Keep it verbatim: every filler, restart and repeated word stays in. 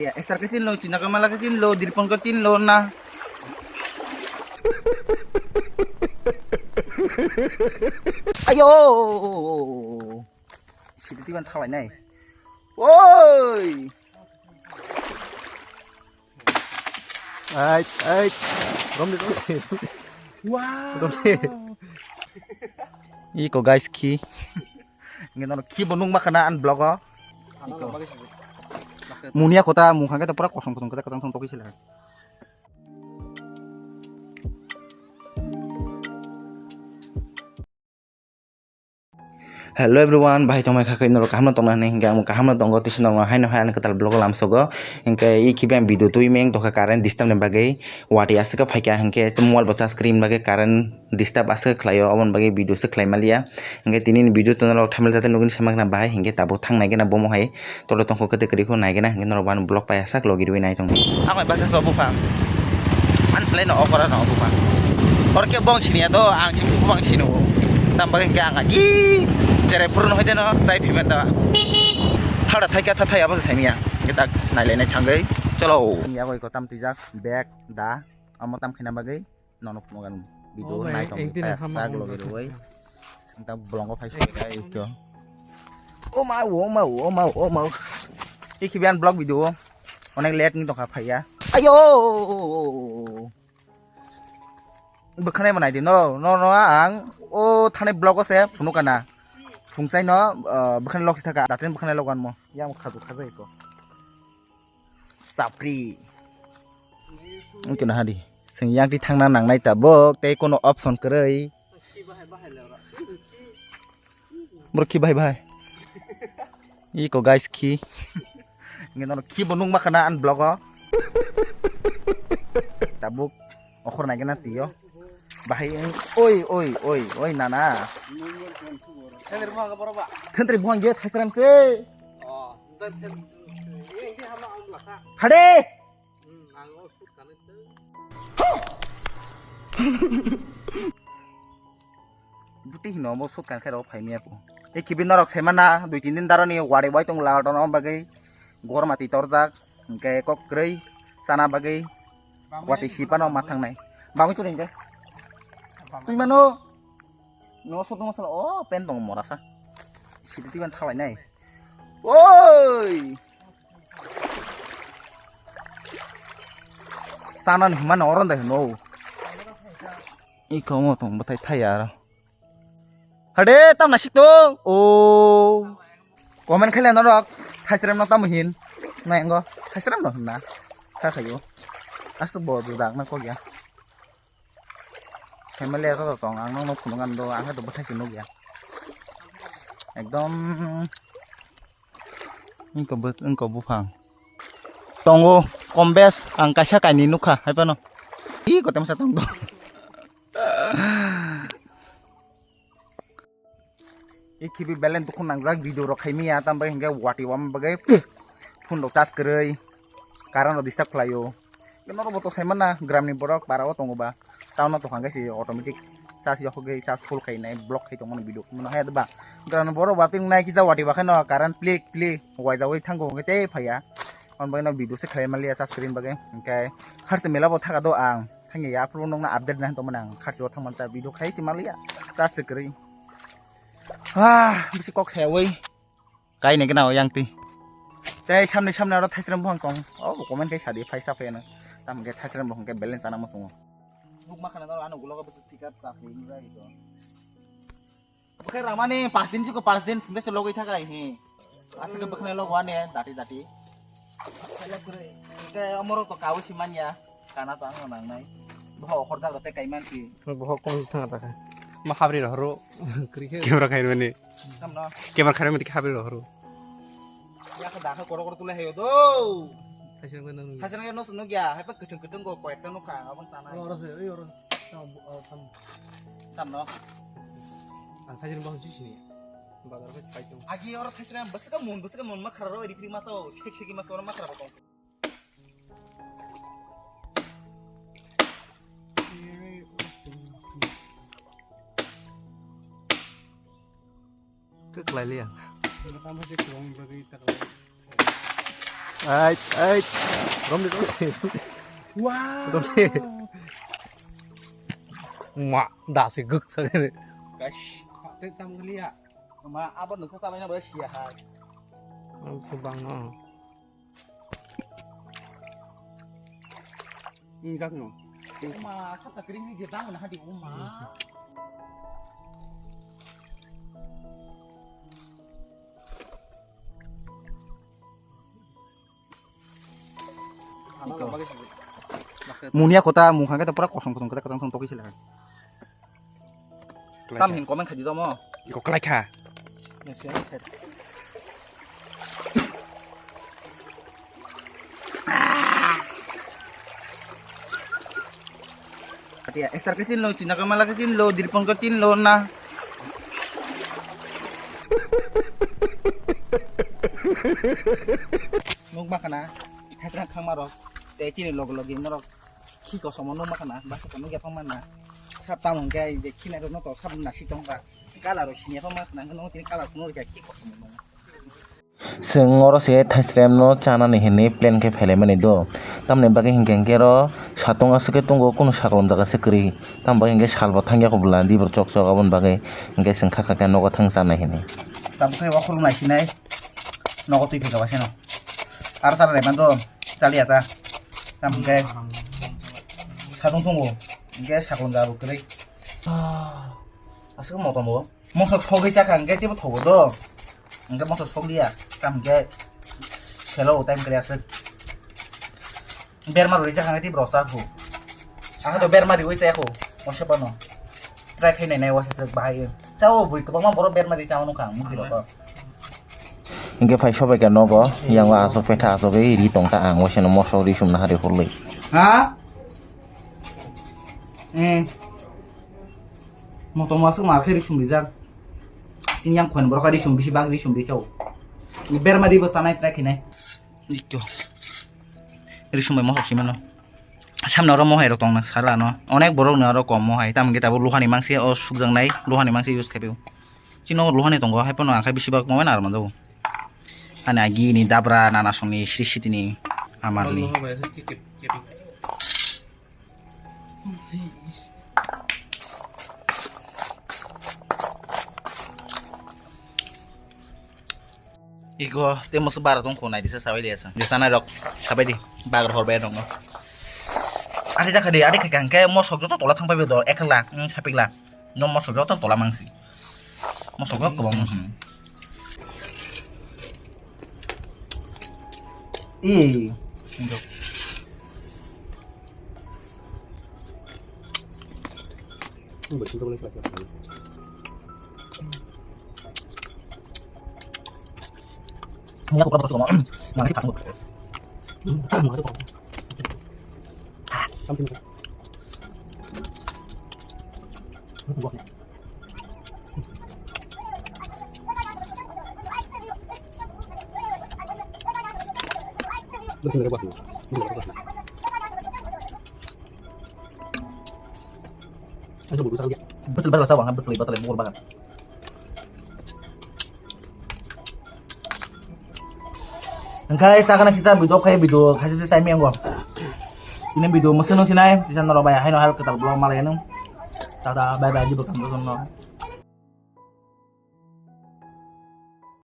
Ya, Esther ke tin lo, Cina Kamala ke tin lo, Dirpon ke tin lo na. Ayo. Siti tiban thalai nai. Oi. Ai, ai. Romde, romde. Wow. Romde. Iko guys, khi. Ngi nono khi bo nung makana an vlog o. Iko. Munia kota mung khangke to pura kosong kosong kota kosong kosong tokisila. Hello everyone, bahai tongmai kha khe norok kaham no tongna hinwi hinkhe ang kaham no tongo, tisa norok haino hai ani kwtal vlog lamsogo. Hinkhe i khibi ang video twi meng tokha current disturb ni bagwi, watwi aswk phaikha hinkhe mobile bo charge kwrwi bagwi current disturb aswk khlaio, oboni bagwi video se khlai maliya. Hinkhe tini ni video to norok thamle jate nugwi sama khna bahai hinkhe tabuk thang nai gana bomo hai. Tolo tongkho kete kwrwi kho nai gana hinkhe norok bani vlog paiya sak logi rwi nai tongdi. Ang bai baksa so buphang. Ang selai no okora no buphang. Orke bong siniya do ang chim buphang sino. Tam bagwi hinkhe ang agi sere purno hoite no sai phimen da. Thada thaika tha thai abo saimiya. Hinkhe tak nai lai nai thangwi. Cholo. Ya goi ko tam tijak bag da amo tam khina bagwi. Nono phunukgo ang video naithok kaya sak logi rwui. Sengta bolongo phai songkha iko. O ma o ma o ma o ma. Iki biyan vlog video. Onek late ni tongkha phaiya. Ayo. Bwkhanai manai di no no no ang o thani vlog o se phunukana. Phungsai no bwkhanai lok si thaka. Daten bwkhanai lok anmo. Yang khaju khaju iko. Sapri. Wngkhe nahadi. Chwng yakti thangna nangnai tabuk tei kono option kwrwi. Bro khi bahai bahai. Iko guys khi. Ngi nono khi bo nung makana an vlog o. Tabuk okhor naikhe na tio. Bahai oi oi oi oi nana. Thentri buang je thasram se. Hade. Buti hino mo sut kan khairok phai miya po. Tei kibi norok sai mana dui tin din daroni wari bai tong la tono bagwi gorma ti torjak hinkhe kok kwrwi chana bagwi wati si pano ma thangnai. Bangwi tuni hinkhe twi mano no sut no sala o pen tong mora sa. Sidi tiban thalai nai. Oi. Sana ni hima no ron da hino. Iko mo tong batai thai aro. Hade tam nasik tong. O. Comment khaile norok. Thaisrem no tam hin. Nai ango. Thaisrem no hinna. Kha khayo. Asuk bo judak na kok ya. Family to tong ang no phunuk an do ang to bathai se nuk ya. Ekdom. Wngkha bw-, wngkha buphang. Tongo, kombes, ang kaisa kainwi nukha, hai phano. Ih, kotemsa tongdo. Ih, khibi belen tukhun nangjak, video rok khaimia, tambai hinkhe wati wam bagwi phone rok charge kwrwi, current rok disturb khlaio. Norok bo to sai mana, gram ni borok para o tongo ba. Town o tongkha khe se automatic charge yok hwgwi charge full khai nai block khai tongmani video mano hai ba. Gram ni borok ba tin nai kisa wati ba khe no current plik plik waijawi thango hwnkhe tei phaiya. On bagwi no video se khlai maliya charge kwrwini bagwi. Hwnkhe harsa mela bo thaka do ang. Thangya ya phuru nokna update nai tongmani ang harsa o thangmani ta video khai se maliya charge se kwrwi. Ah, bisi kok sayawi. Kainwi gana o yang twi. Tei samni samni aro thaisrem buphang tong. O bo comment khai sadi phaisa pheno. Tamo khe thaisrem buphang khe balance ana muchungo. Buk ma khana dal ano gulo bwswk thika cha phi ni bai to. Bwkhe ramani pas din chiko pas din phunde se logoi thakai hi. Aswk bwkhwnai logo ane dati dati. Khe omorok to kawi si manya. Kana to ang nangnai. Boha okhorjak rwte kaiman si. Boha kong si thanga takha. Ma habri rohoro. Camera khairmani. Tamno. Camera khairmani habri rohoro. Yakha dakha koro koro tule hayo do. Thaisrang no sunu gya, haipa kutung kutung go koyek ta nukha, abang sana. Oro se, oro. Tamno. Ang thaisrang bang sini. Bazar ko pai tu. Agi oro thaisrang bwswk mun, bwswk mun ma khara ro, ri pri maso, sek seki maso oro ma khara bakong. Kwklai liya. Ai, ai. Romdi, romdi. Wow. Romdi. Ma, dasi guk sa. Guys, pakai tam kali ya. Ma, apa nungsa sampai na boleh sia hai. Am sebang no. Ini kat no. Uma, kata kering ni dia bangun hadi uma. Munia kota mungkha khe pura kosong kosong kota kosong kosong tokhi sila. Tam hin comment khaidi domo. Iko kalai kha. Atia, Esther ke tin lo, China ke mala ke tin lo, Dirpon ke tin lo na. Nuk makana, hesra khang maro, te chini log log in maro, khi kosomo nuk makana, basa kono gepang mana. Sab tam hongke je khina ro no to sab nasi tong ka, kala ro sinia pang makana, no tini kala kuno ro khi kosomo no. Chwng oro se thaisrem no chanani hinwi plan khe phelaimani do. Tamni bagwi hinkhe hinkhe ro satung aswk khe tongo, kunu saklom jaga se kwrwi. Tamni bagwi hinkhe salbo thangya kho bwla dibor chok chok, aboni bagwi hinkhe chwng kha kha khe nogo thang chanai hinwi. Tabuk khe okhorok naisinai nogo twi phika baisano. Ar chana naimano chaliya ta. Tamo hinkhe satung tongo, hinkhe saklom jaga bo kwrwi. Aswk motom bo. Mosok sogwi chakha hwnkhe teibo thogo do. Hwnkhe mosok sokliya. Tam hwnkhe selo time kwrwi aswk. Berma rwi chakha hwnkhe teibo rw cha khu. Aha do berma rwi chaya khu. Mosok phano. Try khai nainai waisa swk bahai. Chao bui kwbangma borok berma rwi chama nukha ang mukhi rok. Hwnkhe phai sobai kha nogo. Yang o aswk petha aswk ri tongkha ang waisa no mosok ri sumna hari hurlwi. Ha? Hmm. Motom aswk mar khe risum rijak. Chini yang khon borok risum bisi bak risum rijao. Berma ribo sanai try khinai. Ikko. Risum bai mosok simano. Samno oro mohai rok tongna sala no. Onek borok ni oro kom mohai. Tam hwnkhe tabuk luhani mangsi o sukjaknai luhani mangsi use khaipio. Chino luhani tongo hai pono akhai bisi bak mohai na rwmajao. Ani agi ni dabra nana songni sri siti ni amarni. Iko te mosok bara tong khonai disa sabai dia sang. Disa nai rok sabai di bagar hor bai rok no. Adi da khadi adi khakang ke mosok joto tola thang pai be do ekla sapikla. No mosok joto tola mangsi. Mosok joto kobang mosok. Ih. Betul, betul, betul. Betul, betul, betul. Hwnkhe sakana kisa video khai video khaisa se saimeng go. Ini video mwswk nung sinai sisa norok bai haino hal kwtal vlog malai nung. Tata bye bye di bwkang no.